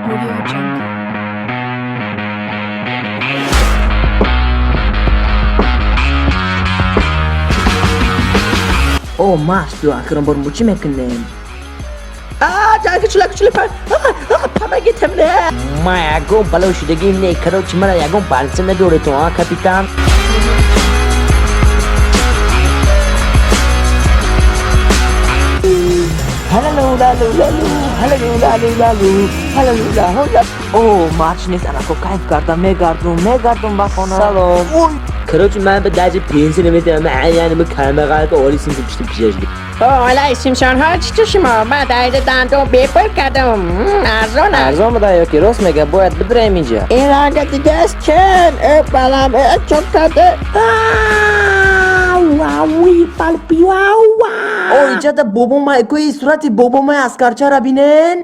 Audio Jungle. О, Маш, биё, охирон бор мо чӣ мекунем? А, ҷанги чула кучула па, помогите мне! Ма ягон бало шудагим не, короче, мара ягон больница набиёретон, а, капитан? О, марч нест, анако кайф кардам, мегардум, мегардум ба хона. Салом. Короче, ман ба даже пенсия наметавонам, ман яъне ма камбағал ка оли синфи пишти пишашги. Ҳола, Симсонҳо, чӣ ту шумо? Ман дайда дандон бепул кардам. Арзон аст. Арзон буда ё ки рост мега, бояд бидираем инҷа. Ин ранга дига аст чен? Э, балам, э, чок карда. О, иҷада бобомай, кӯи сурати бобомай аскарчара бинен.